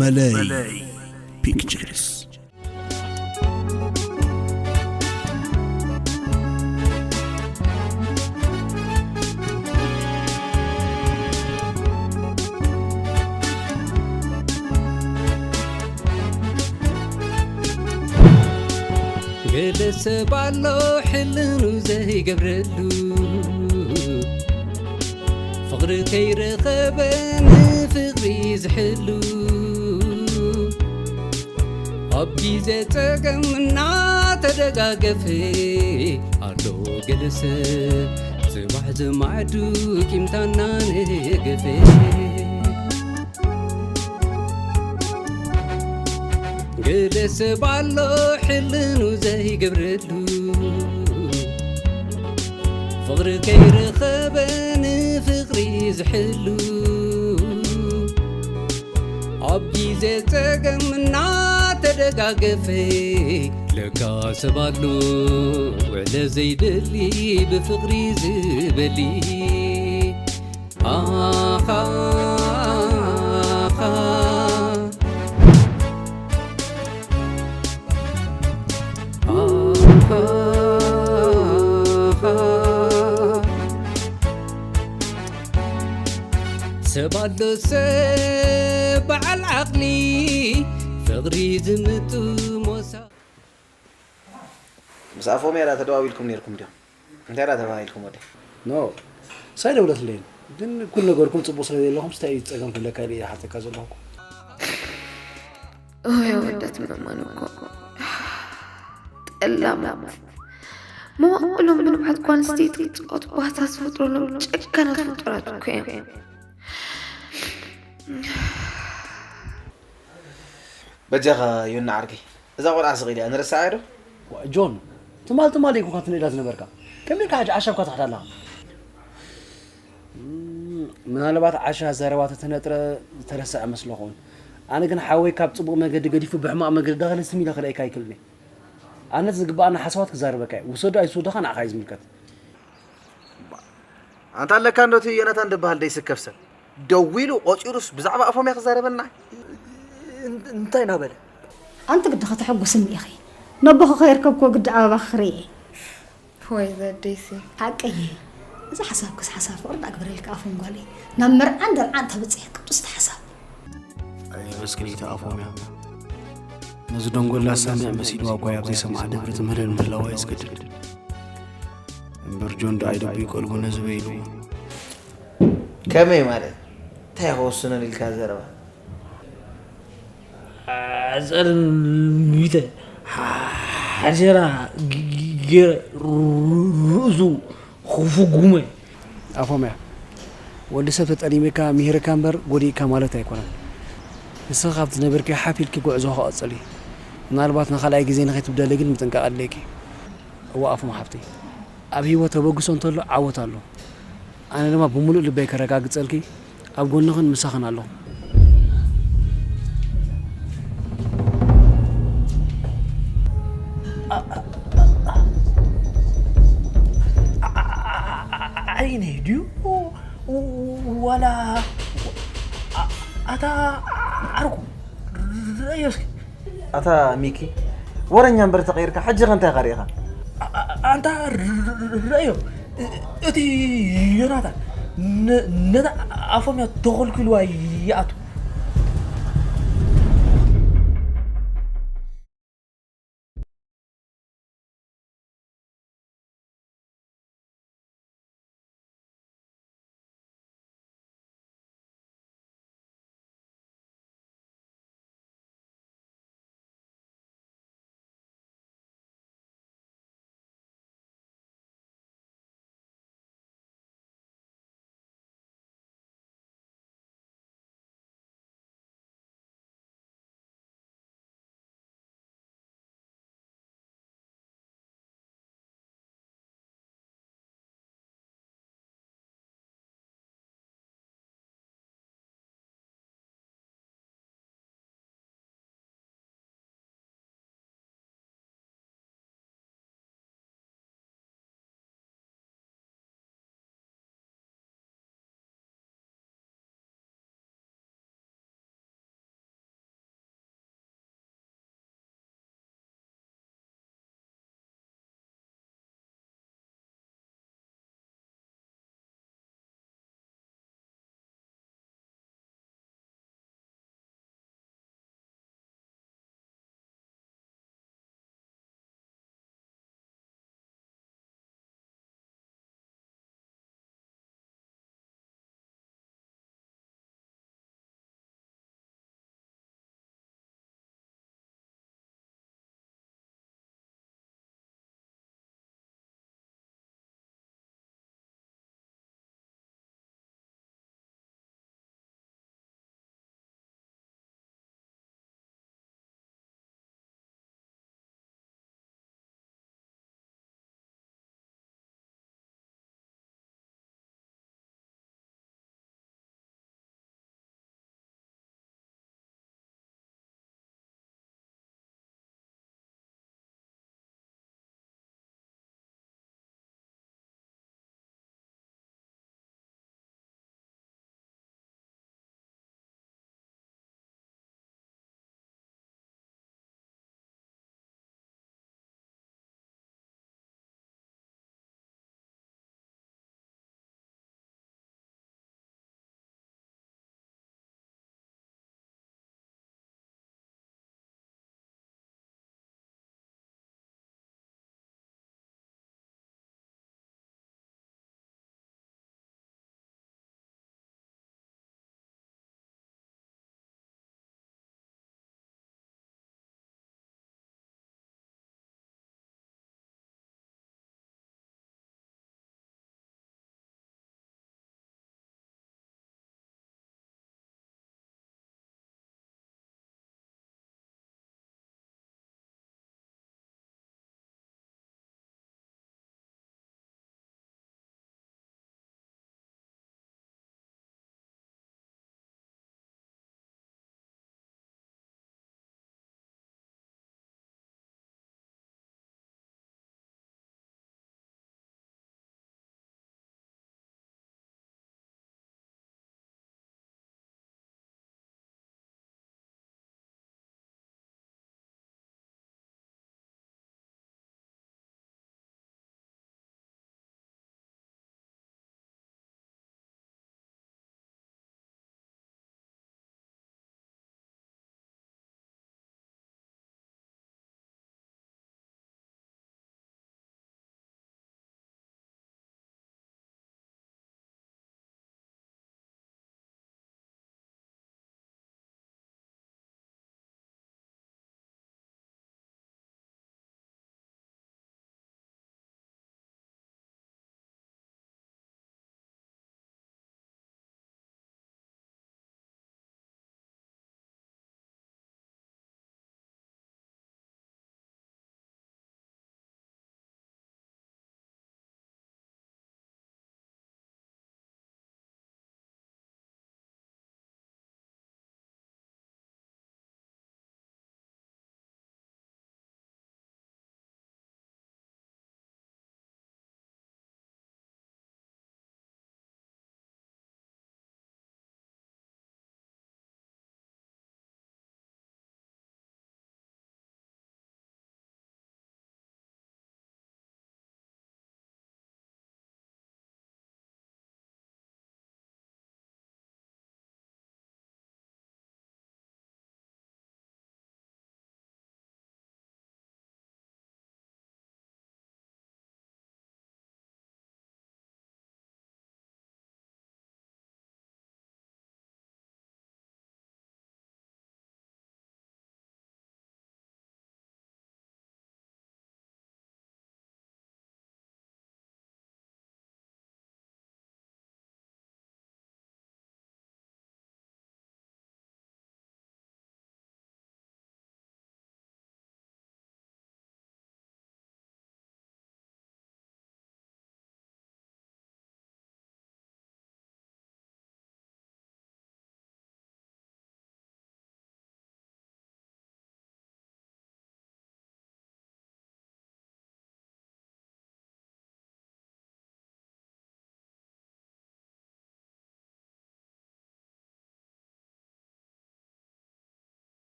መለይ ፒክቸርስ። ገለ ሰብ ኣሎ ሕልኑ ዘይገብረሉ፣ ፍቕሪ ከይረኸበ ንፍቕሪ ዝሕሉ፣ ኣብ ግዜ ጸገም እናተደጋገፈ ኣሎ ገለ ሰብ፣ ጽባሕ ዝማዕዱ ቂምታ እናነገፈ። ገለ ሰብ ኣሎ ሕልኑ ዘይገብረሉ፣ ፍቕሪ ከይረኸበ ንፍቕሪ ዝሕሉ፣ ኣብ ግዜ ጸገም እናተደጋገፈ። ለካ ሰብ ኣሎ ውዕለ ዘይደሊ፣ ብፍቕሪ ዝበሊ። ኣኻ ኣኻ ኣኻ ኣኻ። ሰብ ኣሎ ሰብ በዓል ዓቕሊ፣ ፍቕሪ ዝምጥሞ ሰብ። ምስ ኣፎምያ ዳ ተደዋዊልኩም ነይርኩም ዲኹም? እንታይ ዳ ተባሂልኩም ወዲ? ኖ፣ ሳይ ደውለትለይን። ግን ኩሉ ነገርኩም ጽቡቕ ስለ ዘለኹም ስታይ እዩ ጸገም ክብለካ ኢለ እየ ሓተካ ዘለኹ። ኦይ ኣወዳት ምእማን እኮ ጠላማት፣ መዋእሎም ብንብዓት ጓል ኣንስተይቲ ክጻወቱ ባህታ ዝፈጥረሎም ጨካናት ፍጡራት እኮ እዮም። በጃኻ ዮና ዓርከይ፣ እዛ ቆልዓ ስቕ ኢላ ንረስዓ ዶ? ጆን፣ ትማል ትማል ኢኹ ትንእዳ ዝነበርካ። ከመይ ኢልካ ሕጂ ዓሻ እኳ ትሓት ኣለኻ? ምናልባት ዓሻ ዘረባ ተተነጥረ ዝተረስዐ መስለኹን። ኣነ ግን ሓወይ ካብ ጽቡቕ መገዲ ገዲፉ ብሕማቕ መገዲ ዳኸለ ስም ኢለ ክርእየካ ኣይክእልን እየ። ኣነ ዝግብኣና ሓሳባት ክዛረበካ እየ። ውሰዶ ኣይትውሰዶ ኸኣ ንዓኻ እዩ ዝምልከት። ኣንታ ኣለካ እንዶ እቲ ዮናታን ዝበሃል ደይስከፍ ሰብ ደዊሉ ቆጺሩስ ብዛዕባ ኣፎምያ ክዛረበና እንታይ ናበለ ኣንቲ ግዲ ከተሐጉስኒ ኢኺ ነቦኺ ከየርከብክዎ ግዲ ኣበባ ክኽሪ እየ ወይ ዘደይሲ ሓቀየ እዚ ሓሳብክስ ሓሳብ ፍቕሪ ዳግበረልካ ኣፎም ጓለይ ናብ መርዓን ደርዓን ተብፅሕ ቅጡስቲ ሓሳብ ኣይመስክን ኢታ ኣፎምያ ነዚ ደንጎላ ሰምዕ መሲልዋ እኳ ኣብ ዘይሰምዓ ደብሪ ትምህለል ምህላዋ የስገድድ እምበር ጆን ዶ ኣይደብይ ቀልቡ ነዚ በይልዎ ከመይ ማለት እንታይ ክወስነሉ ኢልካ ዘረባ ኣፀርን ሚተ ሓጀራ ገይረ ርእሱ ክፍጉመ ኣፎምያ ወዲ ሰብ ተጠሊምካ ምሂርካ እምበር ጎዲእካ ማለት ኣይኮነን ንስኻ ካብቲ ዝነበርካዮ ሓፍ ኢልኪ ጉዕዞ ክቐፅል እዩ ምናልባት ንኻልኣይ ግዜ ንኸይትብደሊ ግን ምጥንቃቕ ኣድልየኪ እዋ ኣፎም ሓፍተይ ኣብ ህይወት ተበግሶ እንተሎ ዓወት ኣሎ ኣነ ድማ ብምሉእ ልበይ ከረጋግፀልኪ ኣብ ጎንኽን ምሳኽን ኣለኹ። ዓይነይ ድዩ ዋላ ኣታ ዓርኩ ረዮ እስኪ ኣታ ሚኪ ወረኛ እምበር ተቐይርካ ሕጂ ኸ እንታይ ኢኻ ርኢኻ ኣንታ ረዮ እቲ ዮናታን ነታ ኣፎምያ ተኸልኪልዋ ይኣቱ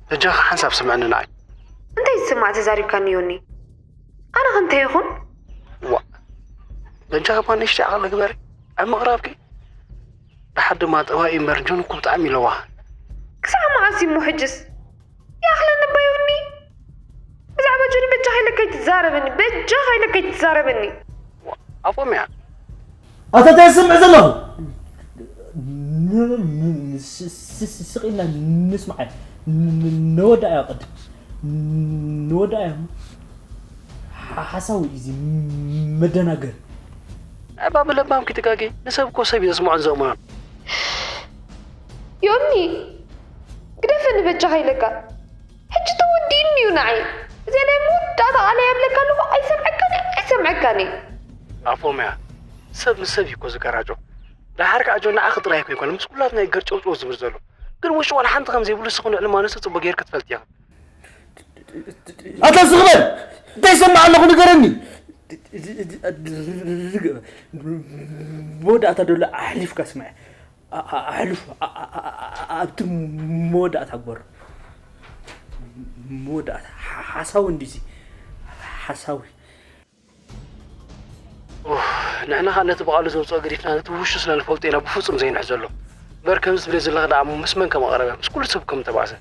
በጃኺ ሓንሳብ ስምዕኒ ንዓይ። እንታይ ዝስማዕ ተዛሪብካኒ ዮኒ? ኣነ ከ እንታይ ይኹን? ዋ፣ በጃኺ እባ ንእሽተይ ዓቕሊ ግበሪ። ኣብ ምቕራብኪ ደሓር ድማ ጠባይ እምበር ጆን እኮ ብጣዕሚ ለዋህ። ክሳዕ መዓስ እሞ ሕጅስ? ይኣኽለኒ እባ ዮኒ። ብዛዕባ ጆኒ በጃኻ ኢለካ ኣይትዛረበኒ፣ በጃኻ ኢለካ ኣይትዛረበኒ። ዋ፣ ኣፎምያ። ኣታ እንታይ ዝስምዕ ዘለኹ? ን-፣ ን-፣ ን-፣ ስ-፣ ስ-፣ ስ-፣ ስቕ ኢልና ንስማዕ። ን-፣ ን-፣ ንወዳእያ ቅድም። ንወዳእያ። ሓ-፣ ሓሳዊ እዩ እዚ መደናገሪ። ኣባ ብለባም ክትጋጌ፣ ንሰብ እኮ ሰብ እዩ ዘስምዖን ዘእምኖን። ዮኒ፣ ግደፈኒ በጃኻ ኢለካ። ሕጂ ተወዲእኒ እዩ ንዓይ። እዚኣ ናይ መወዳእታ ቃለይ ኣብለካ ኣለኹ፣ ኣይሰምዐካን እየ፣ ኣይሰምዐካን እየ። ኣፎምያ፣ ሰብ ምስ ሰብ እዩ እኮ ዝገራጮ። ደሓር ከዓ ጆን ንዓኺ ጥራይ እኮ ኣይኮነን፣ ምስ ኩላትና እዩ ገርጨውጨው ዝብል ዘሎ። ግን ውሽጢ ዋላ ሓንቲ ከም ዘይብሉ ንስኺ ንዕልማ ንሱ ጽቡቕ ጌርኪ ትፈልጢ ኢኺ። ኣታ ስቕ በል! እንታይ ይሰምዕ ኣለኹ ንገረኒ! መወዳእታ ደሎ ኣሕሊፍካ ስምዐ። ኣ-፣ ኣ-፣ ኣሕልፎ። ኣ-፣ ኣ-፣ ኣ-፣ ኣ-፣ ኣብቲ መወዳእታ ግበሮ። መወዳእታ። ሓ-፣ ሓሳዊ እንዲዚ። ሓሳዊ። ኡፍ፣ ንሕና ኸኣ ነቲ ብቓሉ ዘውጽኦ ገዲፍና ነቲ ውሽጡ ስለ ንፈልጦ ኢና ብፍጹም ዘይንሕዘሉ። እምበር ከምዚ ትብለዮ ዘለኺ ደኣ እሞ ምስ መን ከም ኣቕረበ፣ ምስ ኩሉ ሰብ ከም እተባእሰ።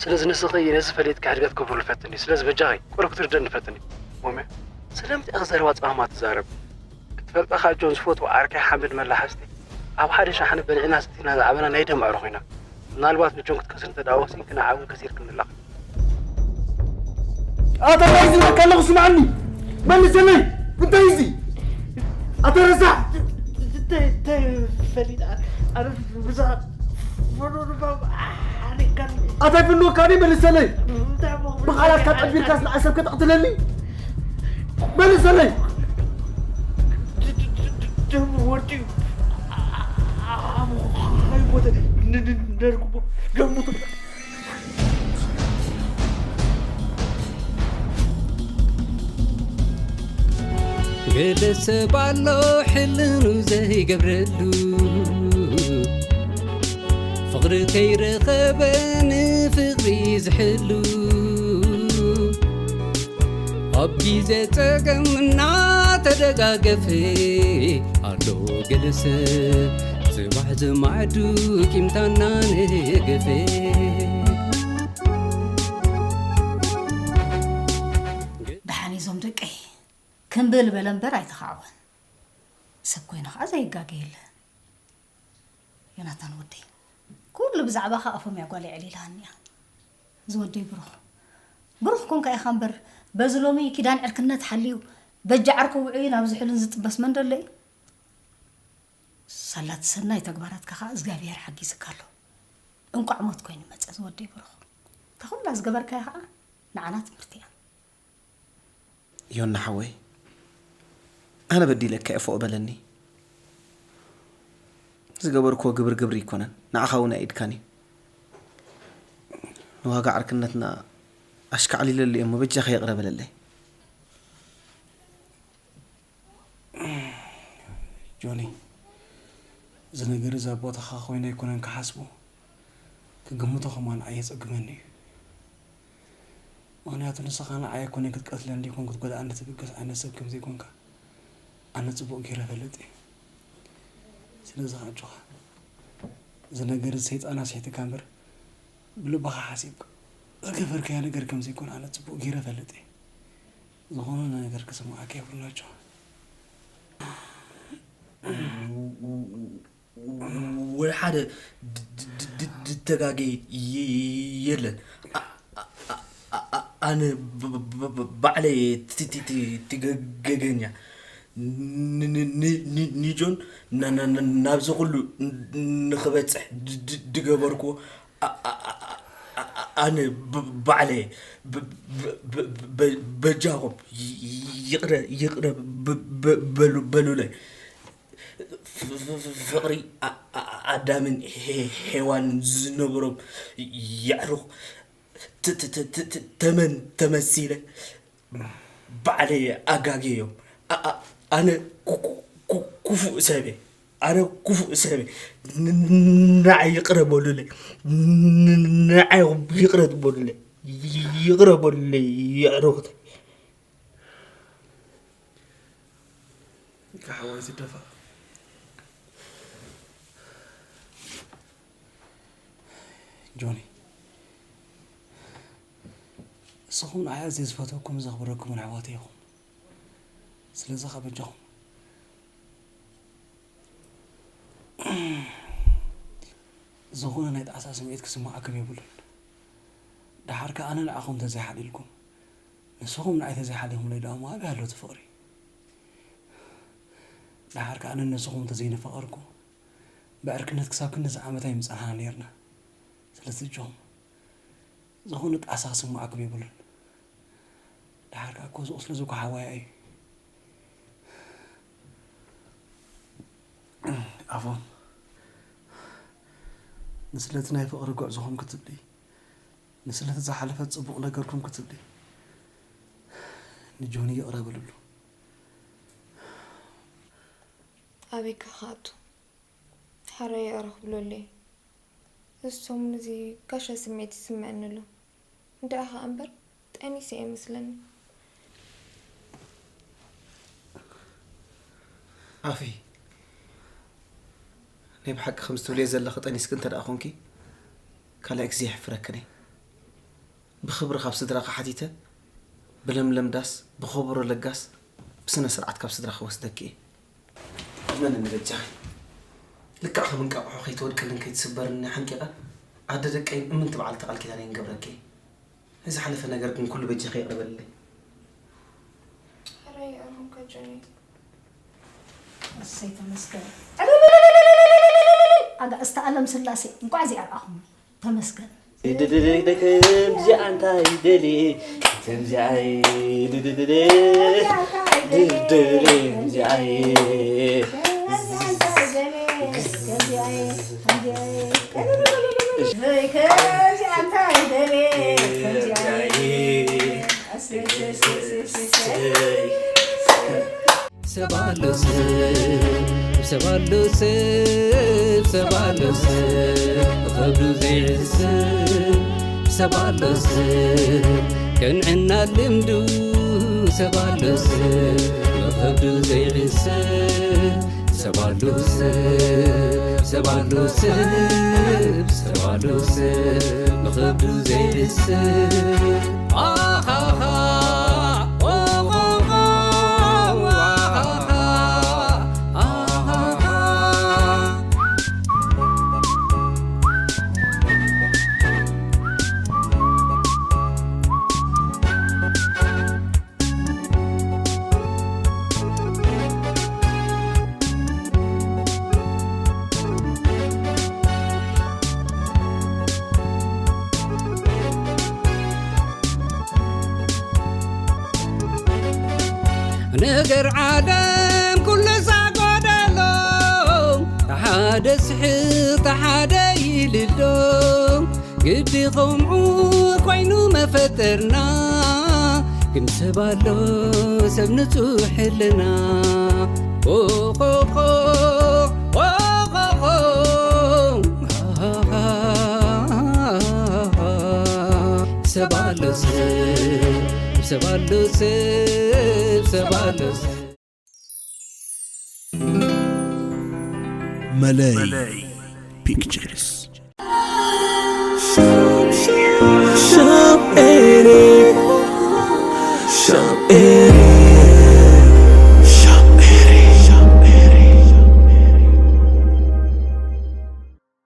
ስለዚ ንስኺ ነዚ ፈሊጥኪ ሕድገት ክገብረሉ ፈትኒ። ስለዚ በጃኺ ቁሩብ ክትርድእኒ ፈትኒ። ሞሜ፣ ስለምንታይ ኢኺ ዘረባ ጸማማት ትዛረብ? ክትፈልጣ ከኣ ጆን ዝፈትዎ ዓርከይ ሓምድ መላሓስቲ ኣብ ሓደ ሸሓነ በሊዕና ሰቲና ዝዓበና ናይ ደም ኣዕሩኽ ኢና። ምናልባት ንጆን ክትከስሪ እንተ ደኣ ወሲንኪ ንዓ እውን ከሲርኪ ንላኽ። ኣታ እንታይ ዝብለካ ኣለኹ ስምዓኒ። መልሰለይ። እንታይ እዚ? ኣታ ረሳሕ። እንታይ እንታይ ፈሊጣ? ኣረ ብዛ ፈኖ ድማ ሓሪካኒ። ኣታ ይፍንወካ እኔ መልሰለይ። እንታይ እሞ ብቓላትካ ጠቢርካስ ንዓ ሰብ ከተቕትለኒ? መልሰለይ። ደም ወዲ ከይሞተ ነርኩሞ ገምቱ። ገለ ሰብ ኣሎ ሕልኑ ዘይገብረሉ፣ ፍቕሪ ከይረኸበ ንፍቕሪ ዝሕሉ፣ ኣብ ግዜ ጸገም እናተደጋገፈ ኣሎ ገለ ሰብ፣ ጽባሕ ዝማዕዱ ቂምታ እናነገፈ። ደሓን እዞም ደቀይ ክምብል በለ እምበር ኣይተኻዕወን። ሰብ ኮይነ ኸዓ ዘይጋገ የለን። ዮናታን ወደይ፣ ኩሉ ብዛዕባኻ ኣፎምያ ጓል የዕሊላኒ እያ። ዝወደይ ብሩኽ፣ ብሩኽ ኮንካ ኢኻ እምበር፣ በዚ ሎሚ ኪዳን ዕርክነት ሓልዩ በጃ ዓርኩ ውዑይን ኣብ ዝሑልን ዝጥበስ መን ደሎ እዩ? ሳላ እቲ ሰናይ ተግባራትካ ኸዓ እግዚኣብሄር ሓጊዝካ ኣሎ። እንቋዕ ሞት ኮይኑ መጸ ዝወደይ ብሩኽ። እታ ኩላ ዝገበርካያ ኸዓ ንዓና ትምህርቲ እያ። ዮና ሓወይ፣ ኣነ በዲለካ እየ፣ ፎእ በለኒ። ዝገበርክዎ ግብሪ ግብሪ ኣይኮነን፣ ንዓኻ እውን ኣየድካን እዩ። ንዋጋ ዕርክነትና ኣሽካዕሊለሉ እየ እሞ በጃኻ ይቕረ በለለይ። ጆኒ፣ እዚ ነገር እዚ ኣብ ቦታኻ ኮይነ ኣይኮነን ክሓስቦ፣ ክግምቶ ከማን ኣየጸግመኒ እዩ። ምኽንያቱ ንስኻ ንዓይ ኣይኮነን ክትቀትለኒ ይኹን ክትጎድኣኒ ትብገስ ዓይነት ሰብ ከም ዘይኮንካ ኣነ ጽቡቕ ገይረ እፈልጥ እየ። ስለዚ ኣጆኻ፣ እዚ ነገር እዚ ሰይጣን ኣስሒትካ እምበር ብልብኻ ሓሲብካ ዝገበርካዮ ነገር ከም ዘይኮነ ኣነ ጽቡቕ ገይረ እፈልጥ እየ። ዝኾነ ነገር ክስምዓካ የብሉን ኣጆኻ። ወላ ሓደ ድተጋገየ የለን። ኣነ ባዕለይ ትገገኛ ንጆን ናብዚ ኩሉ ንክበፅሕ ድገበርኩዎ ኣነ ባዕለይ። በጃኹም ይቕረ ይቕረ በሉለይ። ፍቕሪ ኣዳምን ሄዋንን ዝነበሮም የዕሩኽ ተመን ተመሲለ ባዕለይ ኣጋግየዮም። ኣነ ክፉእ ሰብ እየ። ኣነ ክፉእ ሰብ እየ። ን- ን- ንዓይ ይቕረ በሉለይ። ን- ንዓይ ይቕረ በሉለይ። ይቕረ በሉለይ የዕሩኽተይ። ከሓወይ ዝደፋ ጆኒ፣ ንስኹም ንዓይ ኣዝየ ዝፈትወኩምን ዘኽብረኩምን ኣሕዋተይ ኢኹም። ስለዚ ከኣ በጃኹም ዝኾነ ናይ ጣዕሳ ስምዒት ክስምዓኩም የብሉን። ደሓር ከኣ ኣነ ንዓኹም እንተዘይሓልየልኩም፣ ንስኹም ንዓይ እንተዘይሓሊኹምለይ ደኣ እሞ ኣበይ ኣሎ እቲ ፍቕሪ? ደሓር ከኣ ኣነ ንስኹም እንተዘይነፋቐርኩ፣ ብዕርክነት ክሳብ ክንድዚ ዓመት ኣይምጸናሕና ነይርና። ስለዚ ኣጆኹም፣ ዝኾነ ጣዕሳ ክስምዓኩም የብሉን። ደሓር ከኣ እኮ እዚ ቁስሊ እዚ እኮ ሓዋያ እዩ። ኣፎም፣ ንስለቲ ናይ ፍቕሪ ጉዕዞኹም ክትብሊ፣ ንስለቲ ዝሓለፈ ጽቡቕ ነገርኩም ክትብሊ፣ ንጆኒ ይቕረ በልሉ። ኣበይ ክኣቱ? ሓራይ ይቕረ ክብለሉ እየ። እዚ ሰሙን እዚ ጋሻ ስምዒት ይስምዐኒ ኣሎ። እንድዒ ኸኣ እምበር ጠኒሰ እየ መስለኒ። ኣፊ፣ ናይ ብሓቂ ከምዚ ትብልዮ ዘለኺ ጠኒስኪ እንተ ደኣ ኾንኪ፣ ካልኣይ ግዜ የሕፍረክን እየ። ብኽብሪ ካብ ስድራኺ ሓቲተ፣ ብለምለም ዳስ፣ ብኸበሮ ለጋስ፣ ብስነ ስርዓት ካብ ስድራኺ ወስደኪ እየ። እመንኒ በጃኺ፣ ልክዕ ከም እንቃቑሖ ከይትወድቅልን ከይትስበርኒ ሓንቂቐ፣ ኣደ ደቀይ እምንቲ በዓልቲ ቃል ኪዳነይ ንገብረኪ እየ። ናይ ዝሓለፈ ነገር ግን ኩሉ በጃኺ ይቕረ በልለይ። ሕራይ ይቕርኹም ከጆኒ። እሰይ ተመስገን። ኣጋእዝተ ኣለም ስላሴ እንኳዕ እዚኣ ረኣኹም። ተመስገን። ድድድድድድም እዚኣ እንታይ ይደሊ ከምዚኣ ድድድድድም እዚኣ ሰብ ኣሎ ሰብ ሰብ ኣሎ ሰብ ሰብ ኣሎ ሰብ ብኸብዱ ዘይዕስብ ሰብ ኣሎ ሰብ ቅንዕና ልምዱ ሰብ ኣሎ ሰብ ብኸብዱ ዘይዕስብ ሰብ ኣሎ ሰብ ሰብ ኣሎ ሰብ ሰብ ኣሎ ሰብ ብኸብዱ ዘይዕስብ ኣሃሃ ኦሆሆ ኣሃሃ ኣሃሃ ነገር ዓለም ኩሉ ዛጎደሎ ተሓደ ስሕቕ ተሓደ ይልሎ ግዲ ኸምኡ ኮይኑ መፈጠርና ግን ሰብ ኣሎ ሰብ ንጹሕ ሕልና ኦኾኾ ኦኾኾ ሰብ ኣሎ ሰብ ሰብ ኣሎ ሰብ ሰብ ኣሎ ሰብ መለይ ፒክቸርስ ሻም ኤሪ ሻም ኤሪ